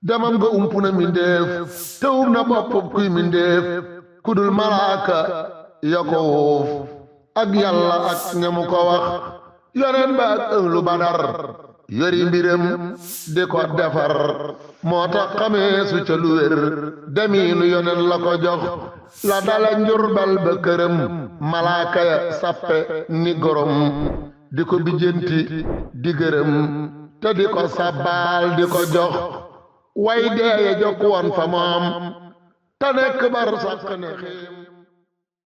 demam nga umpu na mindéef te um na bopp kuy mindéef kudul malaaka ya ko wuuf ak yàlla ak ñamu ko wax yoneen ba ak ënglu badar yori mbiram di ko defar moo tax xamee su ca lu wér demiinu yoneen la ko jox la dala njurbal ba këram malaaka ya sappe ni gorom di ko bijjanti di gërëm te di ko sabbaal di ko jox way deeye jokk woon fa moom te nekk bar sàkk ne xiim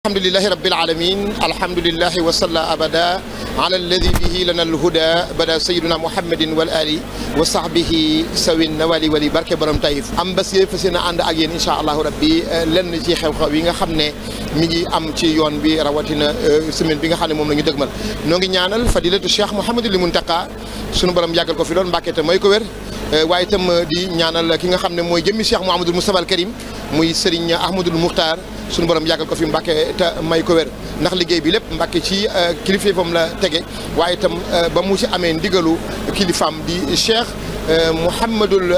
alhamdulillahi rabbil alamin alhamdulillahi wa salla abada ala alladi bihi lana alhuda bada sayyiduna muhammadin wal ali wa sahbihi sawin nawali wali barke borom Taïf am bas yee fas yéene ànd ak yéen incha allahu rabbi lenn ci xew-xew yi nga xam ne mi ngi am ci yoon bi rawatina semaine bi nga xam ne moom la ñu dëgmal noo ngi ñaanal fadilatu cheikh Mouhamadul Muntaqa sunu borom yàggal ko fi lool Mbàkke te mooy ko wér waaye itam di ñaanal ki nga xam ne mooy jëmmi cheikh Mouhamadul Moustapha al Karim muy Serigne Ahmadul Muxtaar sunu borom yàggal ko fi Mbàkke te may ko wér ndax liggéey bi lépp Mbàkke ci kilifaam la tege waaye itam ba mu ci amee ndigalu kilifaam di cheikh Mouhamadul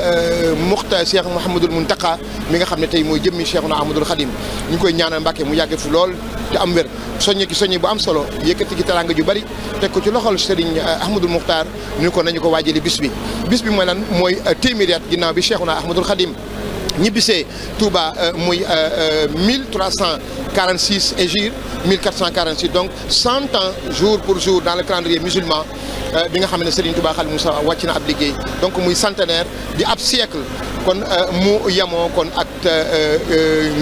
Muxtaar cheikh Mouhamadul Muntaqa mi nga xam ne tey mooy jëmmi cheikhuna Ahmadul Xadim ñu ngi koy ñaanal Mbàkke mu yàgg fi lool te am wér soññe ki soññe bu am solo yëkkati ki teraanga ju bari teg ko ci loxol Serigne Ahmadul Muxtaar ñu ko nañu ko waajali bis bi mooy lan mooy téeméeri at ginnaaw bi cheikhuna Ahmadul Xadim ñibbisee Touba muy 1346 hégire 1446 donc 100 ans jour pour jour dans le calendrier musulman bi nga xam ne Serigne Touba Xaadimu Mustafaa wàcc na ab liggéey donc muy centenaire di ab siècle kon mu yemoo kon ak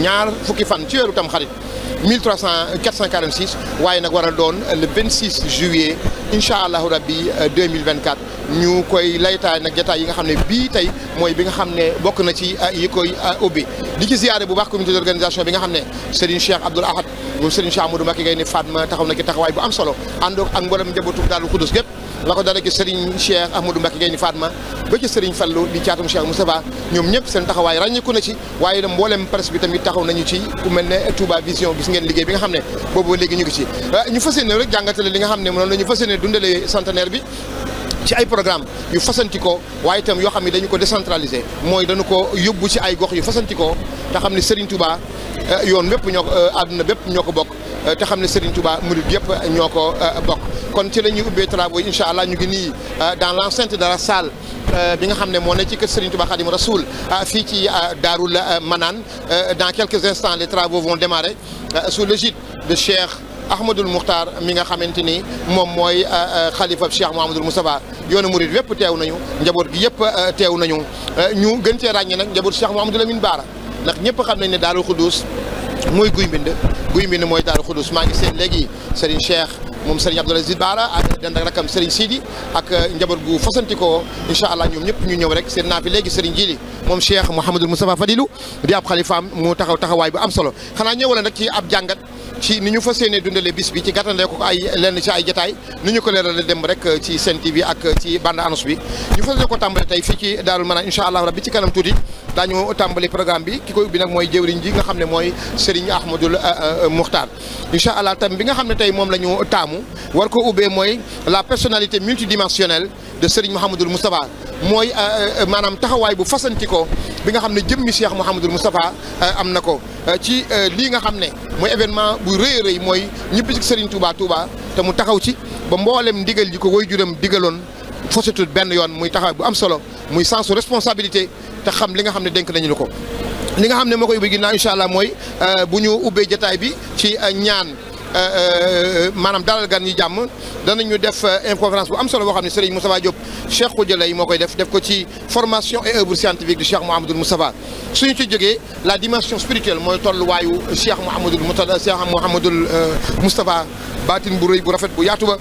ñaar fukki fan ci weeru Tamxarit 446 waaye nag war a doon le 26 juillet incha allahu rabbi 2024 ñu koy laytaay nag jataay yi nga xam ne bii tey mooy bi nga xam ne bokk na ci yi koy ubbi di ci ziyaare bu baax comité d'organisation bi nga xam ne Serigne Cheikh Abdoul Ahad moom Serigne Cheikh Amadou Mbacké Gaïndé Fatma taxaw na ki taxawaay bu am solo àndoo ak mboolem njabootu Daaru Xudus gépp la ko dale ci Serigne Cheikh Ahmadou Mbacké Gaïndé Fatma ba ci Serigne Fallou di caatum Cheikh Moustapha ñoom ñëpp seen taxawaay ràññeeku na ci waaye nag mboolem presse bi tamit taxaw nañu ci ku mel ne Touba Vision gis ngeen liggéey bi nga xam ne boobu léegi ñu ngi ci ñu fas yéene rek jàngatale li nga xam ne noonu la ñu fas yéene dundalee centenaire bi ci ay programme yu fasantikoo waaye itam yoo xam ne dañu ko décentraliser mooy dañu ko yóbbu ci ay gox yu fasantikoo te xam ne Serigne Touba yoon bépp ñoo ko àdduna bépp ñoo ko bokk te xam ne Serigne Touba murid yëpp ñoo ko bokk kon ci la ñuy ubbee travaux yi incha allah ñu ngi nii dans l'enceinte de la salle bi nga xam ne moo ne ci kër Serigne Touba Khadim Rasoul fii ci Daarul Manaan dans quelques instants les travaux vont démarrer sous l'égide de Cheikh Ahmadul Muxtaar mi nga xamante ni moom mooy xalifa Cheikh Mouhamadul Moustapha yoonu murid yëpp teew nañu njaboot gi yëpp teew nañu ñu gën cee ràññee nag njaboot Cheikh Mouhamadul Amin Baara ndax ñëpp xam nañ ne Daarul Xuddus mooy guy mbind mooy Daarul Xuddus maa ngi seen léegi Serigne Cheikh moom Serigne Abdoul Aziz Baara ak dend ak rakam Serigne Sidi ak njaboot gu fasantikoo incha allah ñoom ñëpp ñu ñëw rek seen naa fi léegi Serigne Jili moom Cheikh Mouhamadul Moustapha Fadilou di ab xalifaam mu taxawaay bu am solo xanaa ñëwala nag ci ab jàngat ci ni ñu fas yéene dundale bis bi ci gàttandee ko ay lenn ci ay jataay ni ñu ko leerale dem rek ci Sen TV ak ci bande annonce bi ñu fas yéene ko tàmbali tey fii ci Daarul Manaan incha allah rabbi ci kanam tuuti daañu tàmbali programme bi ki koy ubbi nag mooy jëwriñ ji nga xam ne mooy Serigne Ahmadul Muxtaar incha allah tam bi nga xam ne tey moom la ñu taamu war ko ubbee mooy la personnalité multidimensionnelle de Serigne Mouhamadul Moustapha mooy maanaam taxawaay bu fasantikoo bi nga xam ne jëmmi Cheikh Mouhamadul Moustapha am na ko ci lii nga xam ne mooy événement bu rëy a rëy mooy ñibbi ci Serigne Touba te mu taxaw ci ba mboolem ndigal ji ko waajuram digaloon fosatul benn yoon muy taxawaay bu am solo muy sensu responsabilité te xam li nga xam ne dénk nañu ko li nga xam ne moo koy ubbi ginnaaw incha allah mooy bu ñu ubbee jataay bi ci ñaan maanaam dalal gan ñi jàmm danañu def conférence bu am solo boo xam ne Serigne Moustapha Diop Cheikh Khoudialay moo koy def ko ci formation et œuvre scientifique du Cheikh Mouhamadoul Moustapha suñu ci jógee la dimension spirituelle mooy tolluwaayu Cheikh Mouhamadoul Moustapha baatin bu rëy bu rafet bu yaatu ba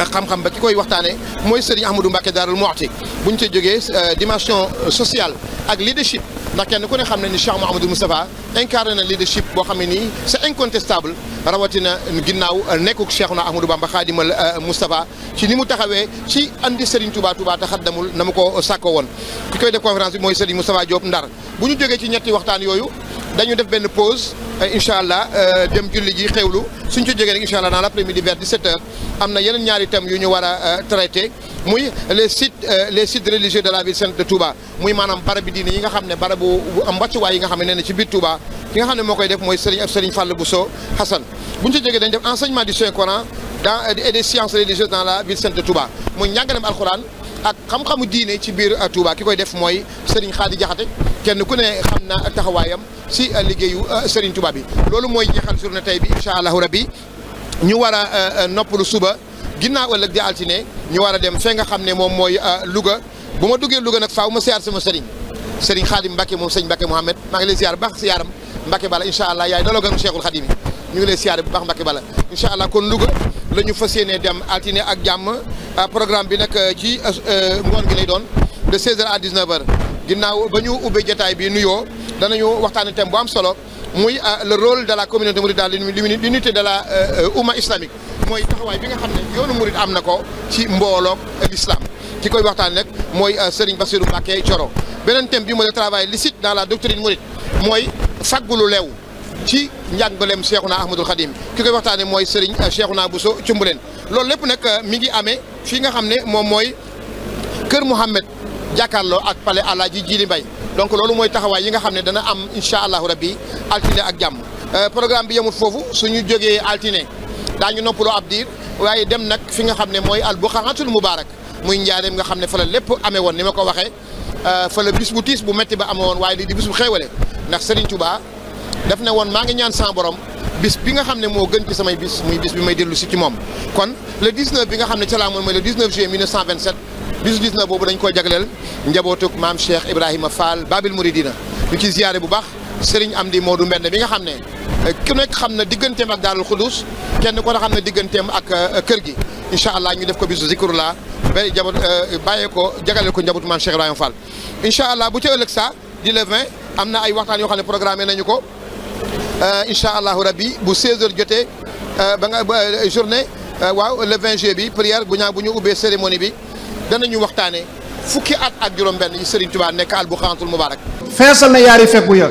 ak xam-xam ba ki koy waxtaanee mooy Serigne Ahmadou Mbacké Daarul Muxti bu ñu ci jógee dimension sociale ak leadership ndax kenn ku ne xam ne ni Cheikh Mouhamadoul Moustapha incarné na leadership boo xam ne nii c'est incontestable rawatina ginnaaw nekkuk Cheikhuna Ahmadou Bamba Khadimal Moustapha ci ni mu taxawee ci andi Serigne Touba te xaddamul na ma ko sàkkoo woon ki koy def conférence bi mooy Serigne Moustapha Diop Ndar bu ñu jógee ci ñetti waxtaan yooyu dañu def benn pause incha allah dem julli ji xewlu suñ ci jógee rek incha allah dans l'après-midi vers 17h am na yeneen ñaari thèmes yu ñu war a traité muy les sites religieux de la ville sainte de Touba muy maanaam barab bi diine yi nga xam ne barabu am wàccuwaay yi nga xam ne nee na ci biir Touba ki nga xam ne moo koy def mooy Serigne Fallou Bousso Hassan bu ñu ci jógee dañ def enseignement du Saint Coran et des sciences religieuses dans la ville sainte de Touba muy njàngalem alxuraan ak xam-xamu diine ci biir Touba ki koy def mooy Serigne Khady Diakhaté kenn ku ne xam na taxawaayam si liggéeyu Serigne Touba bi loolu mooy jeexal journée tey bi incha allahu rabbi ñu war a noppalu suba ginnaaw ëllëg di altine ñu war a dem fee nga xam ne moom mooy Louga bu ma duggee Louga nag faaw ma siyaar sama Serigne Khadim Mbacke moom sëñ Mbacke Mouhamed maa ngi lay siyaar bu baax siyaaram Mbacke Bala incha allah yaay daloo ganu Cheikhul Khadim yi ñu ngi lay siyaar bu baax Mbacke Bala incha allah kon Louga la ñu fas yéenee dem altine ak jàmm programme bi nag ci ngoon gi lay doon de 16h à 19h ginnaaw ba ñu ubbee jotaay bi nuyoo danañu waxtaanee thème bu am solo muy le rôle de la communauté mouride dans l'unité de la oumma islamique mooy taxawaay bi nga xam ne yoonu murid am na ko ci mbooloog l'islam ki koy waxtaan nag mooy Serigne Bassirou Mbacké Thioro beneen thème bi mooy le travail licite dans la doctrine mouride mooy faggulu leew ci njàngaleem Cheikhouna Ahmadoul Khadim ki koy waxtaanee mooy Serigne Cheikhouna Bousso Cumbuleen loolu lépp nag mi ngi amee fii nga xam ne moom mooy Kër Mouhamed jàkkaarloo ak palais Alaaji Jili Mbay donc loolu mooy taxawaay yi nga xam ne dana am incha allahu rabbi altine ak jàmm programme bi yemut foofu suñu jógee altine daañu noppaloo ab diir waaye dem nag fi nga xam ne mooy al buqaatul mubaarak muy njaareem nga xam ne fa la lépp amee woon ni ma ko waxee fa la bis bu tiis bu métti ba amee woon waaye lii di bis bu xéewale ndax Serigne Touba daf ne woon maa ngi ñaan sama borom bis bi nga xam ne moo gën ci samay bis muy bis bi may dellu si ci moom kon le 19 bi nga xam ne ca laa moon mooy le 19 juillet 1927 bisu 19 boobu dañ koy jagleel njabootug maam Cheikh Ibrahima Fall Babil Mouridina ñu ci ziyaare bu baax Serigne Amdi Modou Mbende bi nga xam ne ku nekk xam na digganteem ak Daarul Xudus kenn ko xam ne digganteem ak kër gi incha allah ñu def ko bisu zikrullah ba njaboot bàyyee ko jagaleel ko njabootu maam Cheikh Ibrahima Fall incha allah bu ca ëllëg sa di le 20 am na ay waxtaan yoo xam ne programmé nañu ko incha allahu rabbi bu 16h jotee ba nga journée waaw le 20 juillet bi prière bu ñu ubbee cérémonie bi danañu waxtaane fukki at ak juróom-benn yi Serigne Touba nekk al buqaatul mubaarak feesal na yaari fekku ya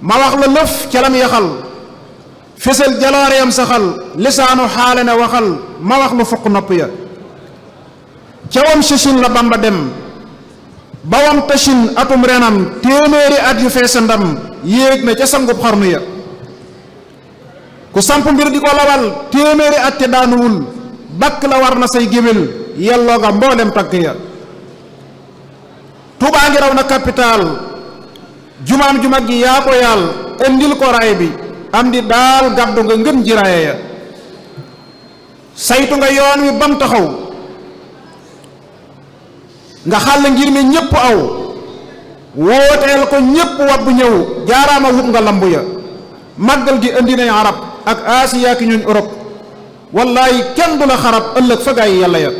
ma wax la lëf ca lam yaxal fésal jalooreem saxal lisaanu xaale na waxal ma wax lu fukk nopp ya ca wam sësin la Bamba dem ba wam tësin atum renam téeméeri at yu feesa ndam yéeg na ca sangub xarnu ya ku samp mbir di ko lawal téeméeri at te daanuwul bakk la war na say géwél yelloo nga mboolem tagg ya Touba ngi raw na capital jumaam ju mag ji yaa ko yàll indil ko raay bi am di daal gàddu nga ngën ji raaya ya saytu nga yoon wi bam taxaw nga xàll ngir mi ñépp aw wooteel ko ñépp wabbu ñëw jaaraama wut nga lambu ya màggal gi indi nañ arab ak Asiya ki ñooñ Europe wallaay kenn du la xarab ëllëg fa gaay yàlla ya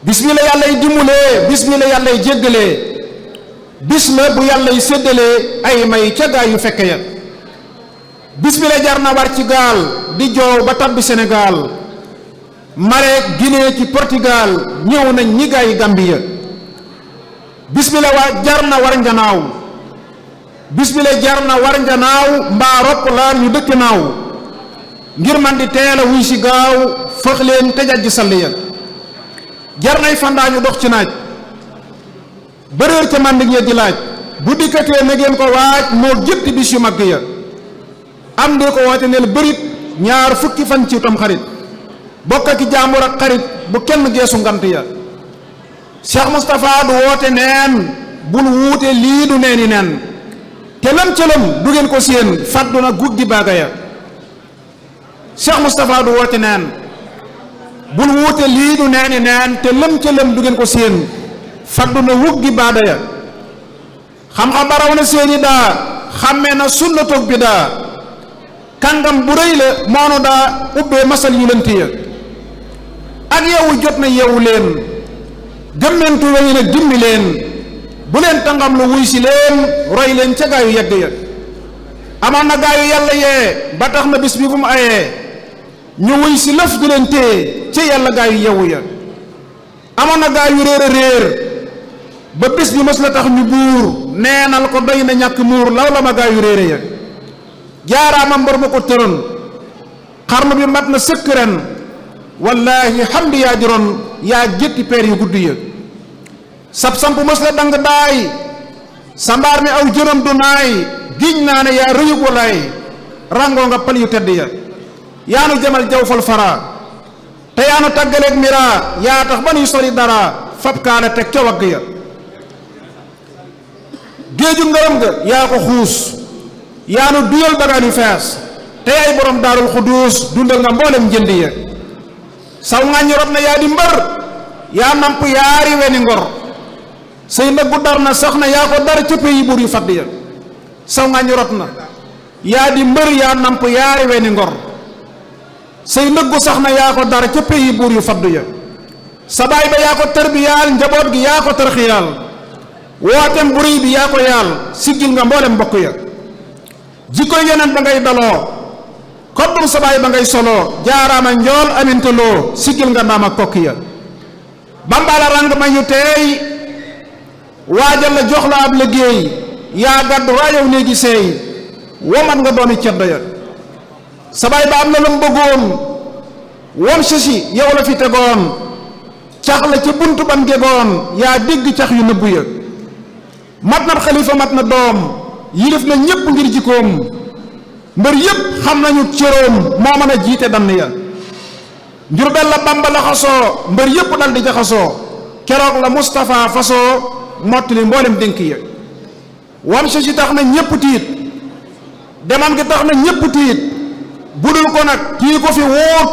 bis bi la yàlla y dimbulee bis bi la yàlla y jéggalee bis la bu yàlla y séddalee ay may ca gaay yu fekke ya bis bi la jar na war ci gaal di joow ba tabbi Sénégal Maroc Guinée ci Portugal ñëw nañ ñi gaay yi Gambia bis bi la jar na war njanaaw bis bi la jar na war njanaaw mbaa ropp laan ñu dëkk naaw ngir man di teel a wuy si gaaw fëx leen te jajj salli ya jar nay fandaañu dox ci naaj bëréer ca màndig ya di laaj bu dikkatee na ngeen ko waaj moo jëtti bis yu mag ya am dee ko woote neel bërit ñaar fukki fan ci tam xarit bokk ak jaambur ak xarit bu kenn geesu ngant ya Cheikh Moustapha du woote neen bul wuute lii du neeni neen te lam cëlam du ngeen ko séen fàddu na guddi baaga ya Cheikh Moustapha du woote neen bul wuute lii du neeni neen te lam cëlam du ngeen ko séen fàddu na wuggi baada ya xam-xam baraw na seeni daa xàmmee na sunna toog bi daa kàngam bu rëy la moonu daa ubbee masal yu lënt ya ak yeewu jot na yeewu leen gëmmentu weñu nag dimmi leen bu leen tàngam lu wuy si leen roy leen ca gaayu yegg ya amoon na gaayu yàlla yee ba tax na bis bi bu mu ayee ñu wuy si lëf du leen téye ca yàlla gaayu yeewu ya amoon na gaayu réer a réer ba bis bi mës la tax ñu buur neenal ko doy na ñàkk muur law la ma gaayu réere ya jaaraama mbor ma ko tëroon xarnu bi mat na sëkk ren wallaahi hamdi yaa juróon yaa gétti peer yu gudd ya sab samp mës la dang daay sa mbaar mi aw jënam du naay giñ naa ne yaa rëyug walaay rangoo nga pal yu tedd ya yaanu jamal jaw fal fara te yaanu tàggaleeg mira yaa tax ba nuy sori dara fab kaala teg ca wagg ya géeju ngërëm nga yaa ko xuus yaanu duyal bagaan yu fees te yaay borom daarul xuduus dundal nga mboolem njënd ya saw ŋàññi rot na yaa di mbër yaa namp yaari weni ngor say ndëggu dar na sax na yaa ko dar ca pays buur yu fadd ya saw ŋàññi rot na yaa di mbër yaa namp yaari weni ngor say ndëggu sax na yaa ko dar ca pays buur yu fadd ya sa baay ba yaa ko tërbiyaal njaboot gi yaa ko tarxiyaal wootem bu réy bi yaa ko yaal siggil nga mboolem mbokk ya jikko yeneen ba ngay daloo koddum sa baay ba ngay soloo jaaraama njool amintaloo siggil nga ndaam ak kokki ya bambala rang ma ñu teey waajal la jox la ab liggéey yaa gàddu raayow néegi seey womat nga doomi ceddo ya sa baay ba am na lam bëggoon won sisi yow la fi tegoon cax la ca buntu ban gegoon yaa dégg cax yu nëbbu ya mat na xalifa mat na doom yilif na ñépp ngir jikkoom mbër yépp xam nañu cëroom moo mën a jiite dann ya Njurbel la Bamba la xasoo mbër yépp dal di jaxasoo keroog la Moustapha fasoo mottali mboolem dénk ya wam si tax na ñépp tiit demam gi tax na ñépp tiit budul ko nag kii ko fi wóot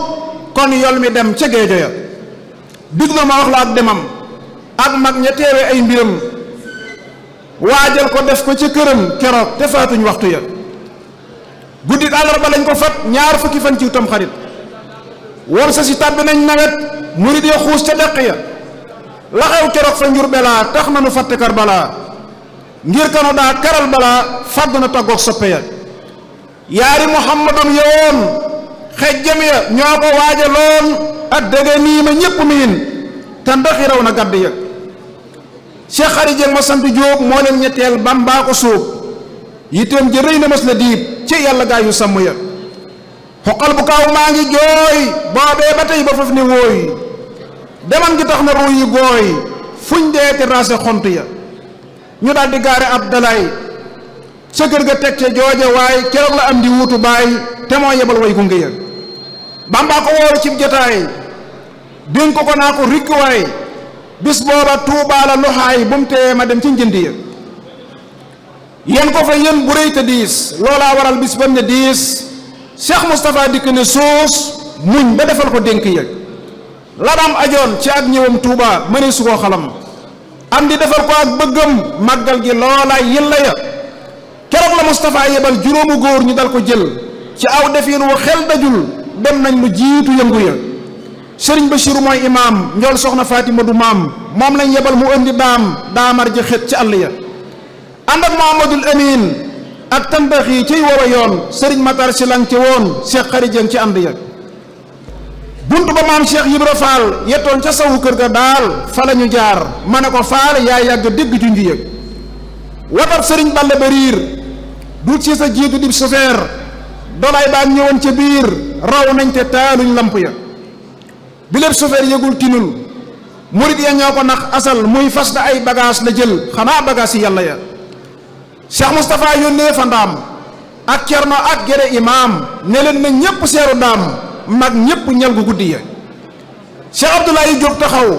kon yol mi dem ca géejo ya diglu ma wax la ak demam ak mag ña teewe ay mbiram waajal ko def ko ca këram keroog te faatuñ waxtu ya guddi àllarba lañ ko fat ñaar fukki fan ci tam xarit wor sa si tàbbi nañ nawet murid ya xuus ca deq ya la xew keroog fa Njurbelaa tax na nu fàtte Karbala ngir kanu daa karal balaa fàdd na tàggoog soppe ya yaari muhammadun yowoon xejjam ya ñoo ko waajaloon ak dëgg nii ma ñépp miin te ndoxi raw na gàdd ya Cheikh Xari Jeng ma sant Jóob moo leen ñetteel Bamba ko suub yitteem ji rëy na mas la diib ci yàlla gaa yu sàmm ya xoqal bu kaaw maa ngi jooy boobee ba tey ba faf ne wooy deman gi tax na ruu yi gooy fuñ dee te raase xont ya ñu daal di gaare ab dalay ca kër ga teg ca jooja waay keroog la am di wuutu baay te moo yebal way gunge ya Bamba ko wooru cib jotaay dénk ko naa ko rikk waay bis booba Tuubaa la loxaay bu mu tee ma dem ci njënd ya yéen ko fa yéen bu rëy te diis loolaa waral bis bam ne diis Cheikh Moustapha dikk ne suus muñ ba defal ko dénk ya la daam ajoon ci ak ñëwam Tuubaa mëne su koo xalam am di defal ko ak bëggam màggal gi loolaay yilla ya keroog la Moustapha yebal juróomu góor ñu dal ko jël ci aw defin wu xel dajul dem nañ lu jiitu yëngu ya sëriñ Bachir mooy imaam njool soxna Fatima du maam moom lañ yebal mu indi daamar ji xët ci àll ya ànd ak Muhammadul Amin ak tandax yi ciy war a yoon sëriñ Matar si lang ci woon Cheikh Xari Jeng ci ànd ya bunt ba maam Cheikh Ibra Fall yettoon ca sawu kër ga daal fa la ñu jaar ma ne ko faal yaa yàgg dégg junj ya watat sëriñ Balla Bariir du ci sa jiitu dib sofeer dolaay baa ñëwoon ca biir raw nañ te taaluñ lamp ya bi lépp sofeer yëgul tinul murit ya ñoo ko nax asal muy fas na ay bagage la jël xanaa bagage yi yàlla ya Cheikh Moustapha yónnee fa ndaam ak cerno ak gere imaam ne leen na ñépp seeru ndaam mag ñépp ñel gu guddi ya Cheikh Abdoulaye Diop taxaw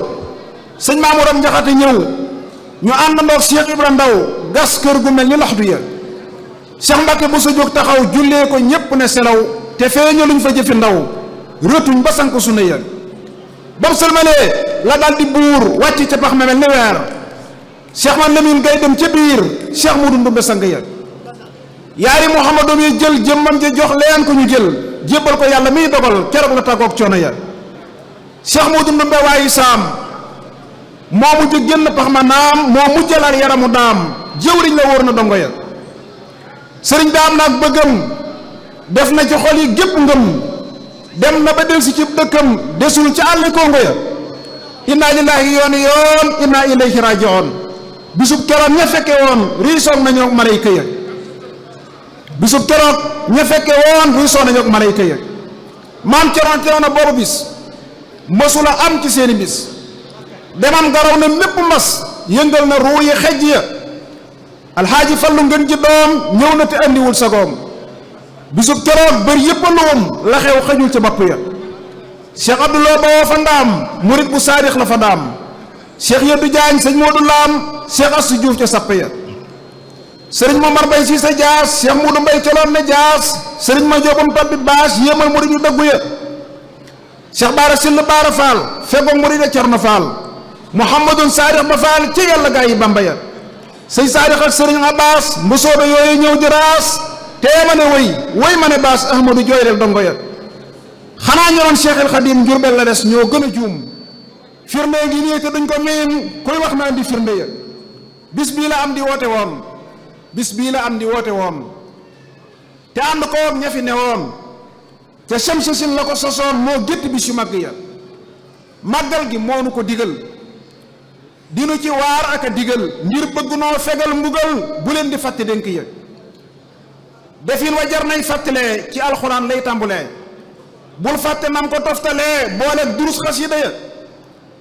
sëñ Maamuram Njaxate ñëw ñu àndandoog Cheikh Ibra Ndaw gas kër gu mel ni laxdu ya Cheikh Mbacke bu sa jóg taxaw jullee ko ñépp ne selaw te feeñaluñ fa jëfi ndaw rëtuñ ba sank sunna ya bam sëlmalee la daal di buur wàcc ca pax ma mel ni weer Cheikh man Lamine Gay dem ca biir Cheikh Modou Ndumbe sang ya yaari Muhammadum yi jël jëmmam ja jox leen ko ñu jël jébbal ko yàlla miy dogal keroog la tàggoog coono ya Cheikh Modou Ndumbe waayi saam moo mujj génn pax ma naam moo mujjalaat yaramu daam jëwriñ la wóor na dongo ya sëriñ daam naag bëggam def na ci xol yi gépp ngëm dem na ba del si ci dëkkam desul ci àll kongo ya inna lillahi yoon inna ilayhi raji'un bisub keroog ña fekke woon riisoog nañu ak malayka ya bisub keroog ña fekke woon riisoog nañu ak malayka ya maam Cerno teew na boobu bis mësula am ci seeni bis demam garaw na mépp mas yëngal na ruu yi xejj ya alxaaji fallu ngeen ji doom ñëw na te andiwul sagoom bisub keroog bër yëpp a luum la xew xëjul ca bopp ya cheikh abdoulaye bawoo fa ndaam murit bu saadix la fa ndaam cheikh yeddu jaañ sëñ moodu laam cheikh astu juuf ca sapp ya sëriñ Momar Mbay si sa jaas cheikh muudu mbay coloon ne jaas sëriñ ma joobam tabbi baas yéemal murit yu dëggu ya cheikh baara sill baara faal feggoog murit ya cerno faal muhammadun saadix ba faal ci yàlla gaa yi bamba ya sëñ saadix ak sëriñ abbas mbusoobe yooyu ñëw di raas tee ma ne woy ma ne baas ahmadu jooy rek dongo ya xanaa ñoroon cheikh el xadim njurbel la des ñoo gën a juum firnde ngi nii te duñ ko miin koy wax na andi firnde ya bis bii la am di woote woon bis bii la am di woote woon te ànd ko ña fi ne woon ca Shamsusin la ko sosoon moo gétt bis yu màgg ya màggal gi moo nu ko digal dinu ci waar ak a digal ngir bëgg noo fegal mbugal bu leen di fàtte dénk ya defin wa jar nay fàttalee ci alxuraan lay tàmbulee bul fàtte nam ko toftalee booleeg durus xasida ya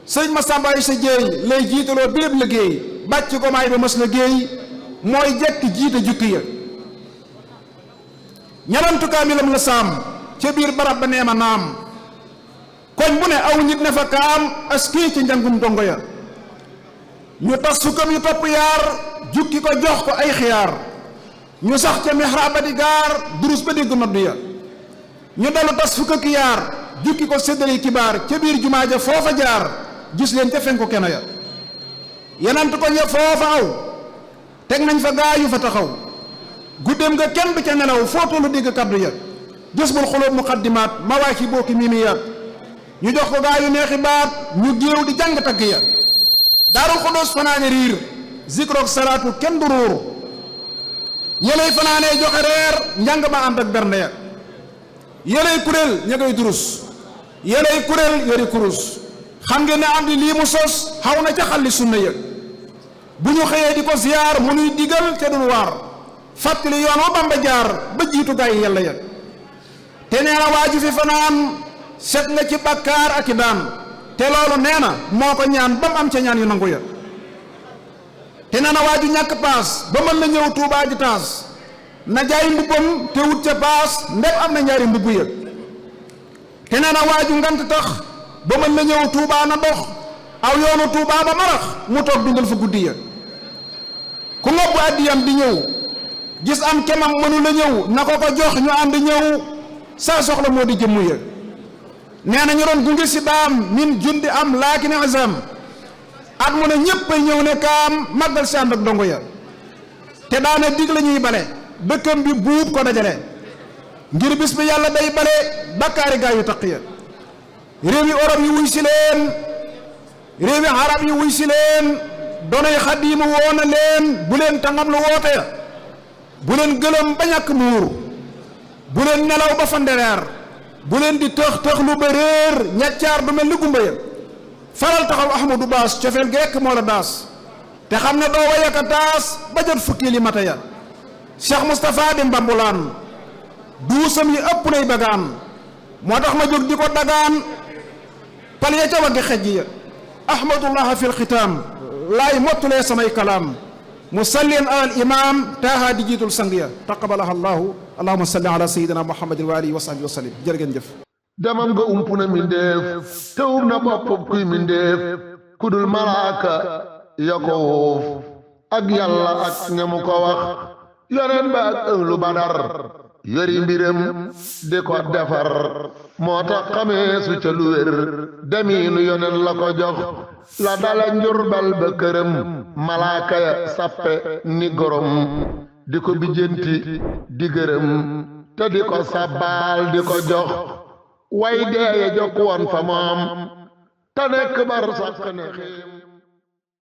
sëñ Masamba ay sa jéey lay jiitaloo béréb liggéey bàcc gomaay ba mës liggéey mooy jekk jiite jukki ya ñalantu kaamilam la saam ca biir barab ba neema naam koñ bu ne aw nit ne fa kaam askii ci njàngum dongo ya ñu tas fukkam yu topp yaar jukki ko jox ko ay xiyaar ñu sax ca mihrab ba di gaar durus ba dégg nodd ya ñu dellu tas fukk ak yaar jukki ko séddale kibaar ca biir jumaa ja foofa jaar gis leen ca fenku keno ya yenant ko ña foofa aw teg nañ fa gaa yu fa taxaw guddeem nga kenn du ca nelaw foo tollu dégg kaddu ya gis bul xulóob muqaddimaat mawaay ci bokki mimiyaat ñu jox ko gaa yu neexi baat ñu géew di jàng tagg ya daarul xudoos fanaane riir zikroog salaatu kenn du ruur yeley fanaanee joxe reer njàng ma ànd ak bernde ya yeley kuréel ña ngay durus yeley kuréel yori kurus xam ngeen ne am di lii mu sos xaw na ca xalli sunna ya bu ñu xëyee di ko ziyaar mu nuy digal te dul waar fàttali yoon wa Bamba jaar ba jiitu gaa yi yàlla ya te nee na waaju fi fanaan set nga ci bakkaar ak i daan te loolu nee na moo ko ñaan ba mu am ca ñaan yu nangu ya te nee na waaju ñàkk paas ba mën na ñëw Tuubaa ji taas na jaay mbubbam te wut ca paas ndef am na ñaari mbubb ya te nee na waaju ngant tax ba mën na ñëw Tuubaa na dox aw yoonu Tuubaa ba marax mu toog dundal fa guddi ya ku ngobbu addiyam di ñëw gis am kemam mënu la ñëw na ko jox ñu ànd ñëw saa soxla moo di jëmm ya nee na ñu doon gunge si daam min jundi am laakini azam at mu ne ñépp ay ñëw ne kaam màggal si ànd ak dongo ya te daana dig la ñuy bale dëkkam bi buub ko dajale ngir bis bi yàlla day bale bakkaari gaa yu taq ya réew yi Europe yi wuy si leen réew yi arab yi wuy si leen doonay xadiimu woona leen bu leen tangam lu woote ya bu leen gëlëm ba ñàkk muur bu leen nelaw ba fa ndereer bu leen di tëx lu ba réer ñaccaar du mel ni gumba ya faral taxaw ahmadou baas cofeel gi rekk moo la daas te xam ne doo wayaka taas ba jot fukki li mata ya Cheikh Moustapha di mbambulaan duusam yi ëpp nay bagaan moo tax ma jóg di ko dagaan pal ya ca waggi xejj ya ahmadullah fi lxitaam laay mottulee samay kalaam musalliyan alal imam taaha di jiitul sang ya taqabalaha allahu allahuma salli ala sayidina muhammadin wa alihi wa sahbihi wa sallim jërë ngeen jëf demam nga ump na mindeef tewum na bopp kuy mindeef kudul malaaka ya ko wuuf ak yàlla ak ñamu ko wax yoneen ba ak ënglu badar yori mbiram di ko defar moo tax xamee su ca lu wér demiinu yoneen la ko jox la dala njurbal ba këram malaaka ya sappe ni gorom di ko bijjanti di gërëm te di ko sabbaal di ko jox way deeye jokk woon fa moom te nekk bar sàkk ne xiim